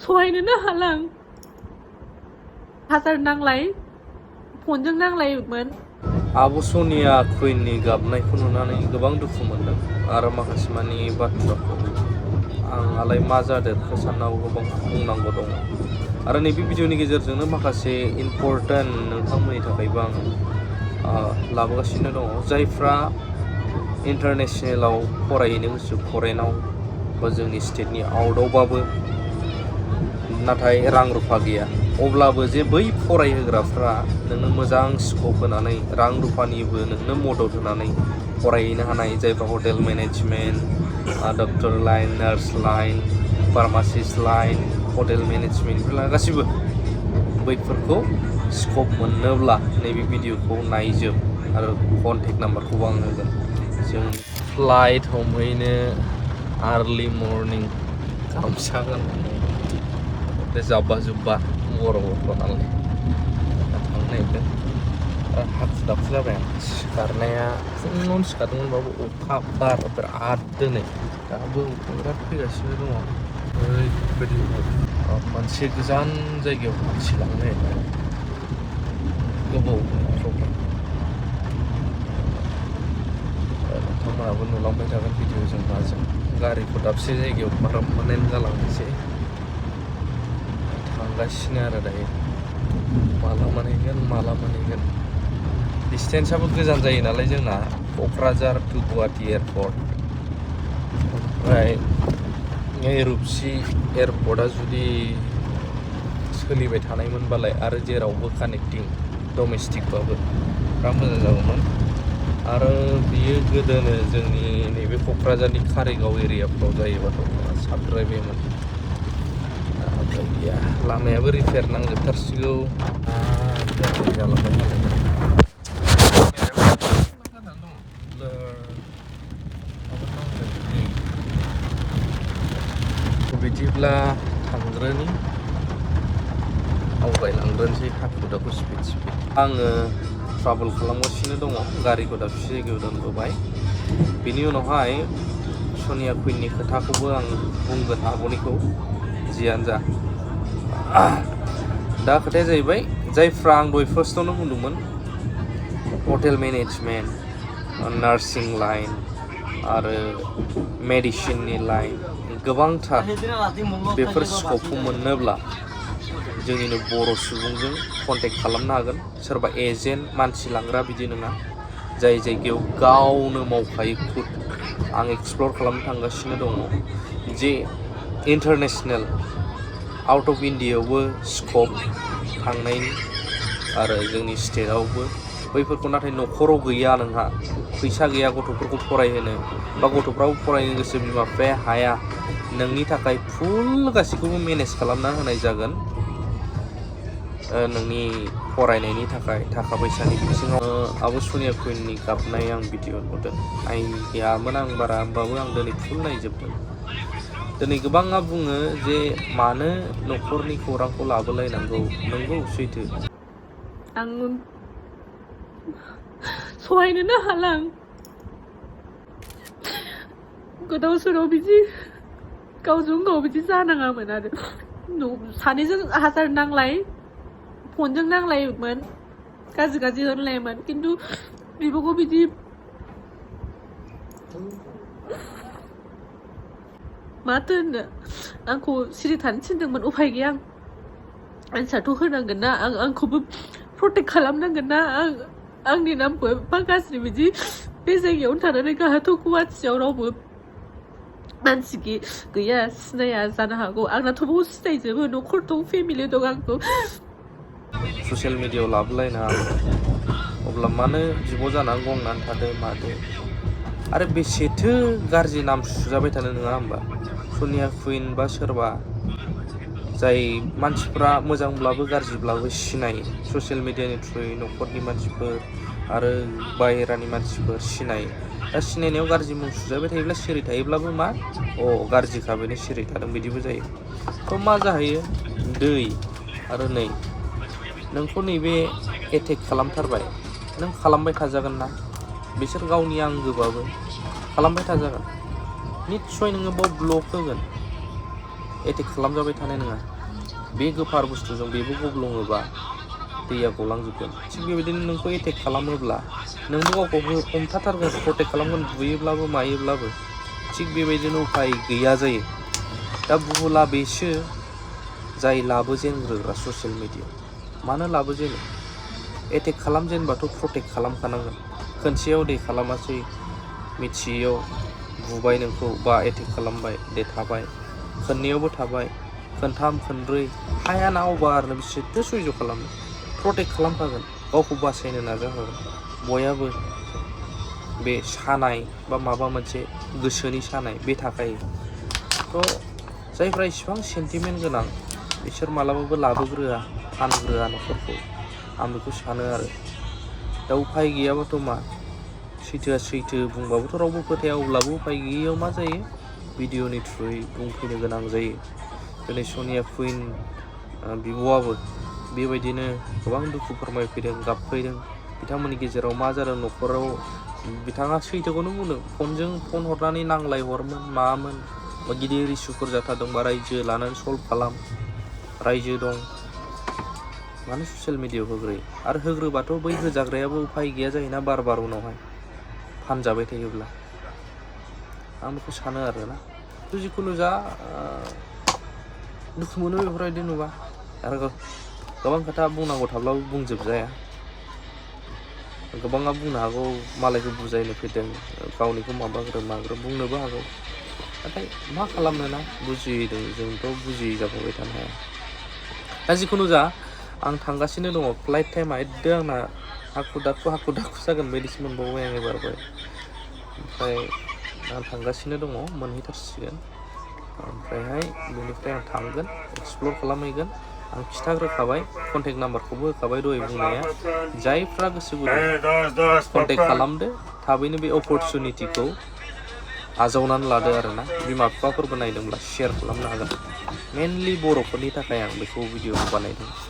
सहायनोनो हाला आं हाजार नांलाय फनजों नांलायोमोन आब' सनिया कुइननि गाबनायखौ नुनानै गोबां दुखु मोनदों आरो माखासे मानि बाथ्राखौ आंहालाय मा जादों साननांगौ गोबां बुंनांगौ दङ आरो नैबे भिडिअनि गेजेरजोंनो माखासे इम्परटेन्ट नोंथांमोननि थाखायबो आं लाबोगासिनो दङ जायफ्रा इन्टारनेसनेलाव फरायहैनो गोसो फरेनाव बा जोंनि स्टेटनि आउटआवबाबो नाथाय रां रुफा गैया अब्लाबो जे बै फरायहोग्राफ्रा नोंनो मोजां स्कप होनानै रां रुफानिबो नोंनो मदद होनानै फरायहैनो हानाय जायफ्रा hotel management doctor line nurse line pharmacist line hotel मेनेजमेन्टफोर गासिबो बैफोरखौ स्कप मोननोब्ला नैबे भिडिअखौ नायजोब आरो कन्टेक्ट नाम्बारखौबो आं होगोन जों फ्लाइट हमहैनो आर्लि मर्निं गामसा गाननानै जाब्बा जुब्बा गरमफोर नालाय थांनो नागिरदों हाखु दाखु जाबाय आं सिखारनाया फुङावनो सिखारदोंमोनबाबो अखा बार बिराद दोनै दाबो अखा बिराद फैगासिनो दङ ओरैबायदि मोनसे गोजान जायगायाव हान्थिलांनो नागिरबाय गोबाव प्रग्राम नोंथांमोनाबो नुलांबाय थागोन भिडिअजों माजों गारिखौ दाबसे जायगायाव पार्मानेन्ट जालांनोसै थांगासिनो आरो दायो माला मोनहैगोन डिसटेन्सआबो गोजान जायो नालाय जोंना क'क्राझार टु गुवाहाटि एयारपर्ट ओमफ्राय रुपसि एयारपर्टआ जुदि सोलिबाय थानायमोनबालाय आरो जेरावबो कानेक्टिं डमेस्टिकबाबो बिराद मोजां जागौमोन आरो बियो गोदोनो जोंनि नैबे क'क्राझारनि कारिगाव एरियाफ्राव जायोबाथ' साबद्रायबायमोन गैया लामायाबो रिपेयार नांजोबथारसिगौ जालांबाय बिदिब्ला थांग्रोनि आवगायलांग्रोनोसै हाखु दाखु स्पिड आङो ट्राभेल खालामगासिनो दङ गारिखौ दाबसे जायगायाव दोनबोबाय बिनि उनावहाय सनिया कुइननि खोथाखौबो आं बुंगोन आब'निखौ जियानो जा दा खोथाया जाहैबाय जायफ्रा आं दहाय फार्स्टआवनो बुंदोंमोन हटेल मेनेजमेन्ट नार्सिं लाइन आरो मेडिसिननि लाइन गोबांथार बेफोर स्कपखौ मोननोब्ला जोंनिनो बर' सुबुंजों कन्टेक्ट खालामनो हागोन सोरबा एजेन्ट मानसि लांग्रा बिदि नङा जाय जायगायाव गावनो मावखायो खुद आं एक्सप्लर खालामनो थांगासिनो दङ जे इन्टारनेसनेल आउट अफ इन्डियायावबो स्कप थांनायनि आरो जोंनि स्टेटआवबो बैफोरखौ नाथाय न'खराव गैया नोंहा फैसा गैया गथ'फोरखौ फरायहोनो बा गथ'फ्राबो फरायनो गोसो बिमा बिफाया हाया नोंनि थाखाय फुल गासैखौबो मेनेज खालामना होनाय जागोन नोंनि फरायनायनि थाखाय थाखा फैसानि बिथिङाव आब' सनिया कुइननि गाबनाय आं भिडिअ नुदों गैयामोन आं बारा होमबाबो आं दिनै फुल नायजोबदों दिनै गोबाङा बुङो जे मानो न'खरनि खौरांखौ लाबोलायनांगौ नंगौ सैथो आं सहायनोनो हाला आं गोदाव सोराव बिदि गावजों गाव बिदि जानाङामोन आरो सानैजों हाजार नांलाय फनजों नांलायोमोन गाज्रि होनलायोमोन खिन्थु बिब'खौ बिदि माथो होननो आंखौ सिरि थानो थिनदोंमोन उफाय गैया आं आनसारथ' होनांगोन ना आंखौबो प्रटेक्ट खालामनांगोन ना आंनि नामखौ एफा गाज्रि बिदि बे जायगायावनो थानानै गाहाथ' गुवाहाटियाव रावबो मानसि गैया सिनाया जानो हागौ आंनाथ' बहुद सिनायजोबो न'खर दं फेमिलि दं आंखौ ससियेल मिडियायाव लाबोलायना अब्ला मानो बिब' जानानै गंनानै थादो मादो आरो बेसेथो गाज्रि नाम सुजाबाय थानो नङा होमबा सनिया कुइन बा सोरबा जाय मानसिफ्रा मोजांब्लाबो गाज्रिब्लाबो सिनायो ससियेल मिडियानि थ्रुयै न'खरनि मानसिफोर आरो बाहेरानि मानसिफोर सिनायो दा सिनायनायाव गाज्रि मुं सुजाबाय थायोब्ला सिरि थायोब्लाबो मा गाज्रिखा बेनो सिरि थादों बिदिबो जायो थ' मा जाहैयो दै आरो नै नोंखौ नैबे एटेक खालामथारबाय नों खालामबाय थाजागोन ना बिसोर गावनि आंगोबाबो खालामबाय थाजागोन निस्सय नोङो बाव ब्लक होगोन एटेक खालामजाबाय थानाय नङा बे गोफार बुस्थुजों बेबो गब्लङोबा दैया गलांजोबगोन थिग बेबायदिनो नोंखौ एटेक खालामोब्ला नोंबो गावखौ हमथाथारगोन प्रटेक्ट खालामगोन बुयोब्लाबो मायोब्लाबो थिग बेबायदिनो उफाय गैया जायो दा बुहुला बेसो जाय लाबोजेनग्रोग्रा ससियेल मिडिया मानो लाबोजेनो एटेक खालामजेनबाथ' प्रटेक्ट खालामखानांगोन खनसेयाव दे खालामासै मिथियैयाव बुबाय नोंखौ बा एटेक खालामबाय दे थाबाय खननैयावबो थाबाय खनथाम खनब्रै हाया ना अभारनो बिसोरथ' सयज' खालामो प्रटेक्ट खालामखागोन गावखौ बासायनो नाजाखागोन बयाबो बे सानाय बा माबा मोनसे गोसोनि सानाय बे थाखायो थ' जायफ्रा इसिबां सेन्टिमेन्ट गोनां बिसोर मालाबाबो लाबोग्रोआ फानग्रोआ न'खरखौ आं बेखौ सानो आरो दा उफाय गैयाबाथ' मा सैथोआ सैथो बुंबाबोथ' रावबो फोथाया अब्लाबो उफाय गैयैयाव मा जायो भिडिअनि थ्रुयै बुंफैनो गोनां जायो दिनै सनिया कुइन बिब'आबो बेबायदिनो गोबां दुखु फोरमायफैदों गाबफैदों बिथांमोननि गेजेराव मा जादों न'खराव बिथाङा सैथोखौनो बुंदों फन हरनानै नांलाय हरमोन मामोन बा गिदिर इसुफोर जाथारदोंबा रायजो लानानै सल्भ खालाम रायजो दं मानो ससियेल मिडियायाव होग्रोयो आरो होग्रोबाथ' बै होजाग्रायाबो उफाय गैया जायोना बार उनावहाय फानजाबाय थायोब्ला आं बेखौ सानो आरोना जिखुनु जा दुखु मोनो बेफोरबायदि नुबा आरो गोबां खोथा बुंनांगौ थाब्लाबो बुंजोबजाया गोबाङा बुंनो हागौ मालायखौ बुजायनो फैदों गावनिखौ माबाग्रो माग्रो बुंनोबो हागौ नाथाय मा खालामनो ना बुजिदों जोंथ' बुजियै जाबाय थानो हाया दा जिखुनु जा आं थांगासिनो दङ फ्लाइट टाइमा एकदम आंना हाखु दाखु जागोन बायदिसो मोनबावबाय आं एबारबो ओमफ्राय आं थांगासिनो दङ मोनहैथारसिगोन ओमफ्रायहाय बेनिफ्राय आं थांगोन एक्सप्लर खालामहैगोन आं खिथाग्रोखाबाय कन्टेक्ट नाम्बारखौबो होखाबाय दहाय बुंनाया जायफ्रा गोसो गुदुं कन्टेक्ट खालामदो थाबैनो बे अपरचुनिटिखौ आजावनानै लादो आरोना बिमा बिफाफोरबो नायदोंब्ला शेयार खालामनो हागोन मेनलि बर'फोरनि थाखाय आं बेखौ भिडिअ बानायदों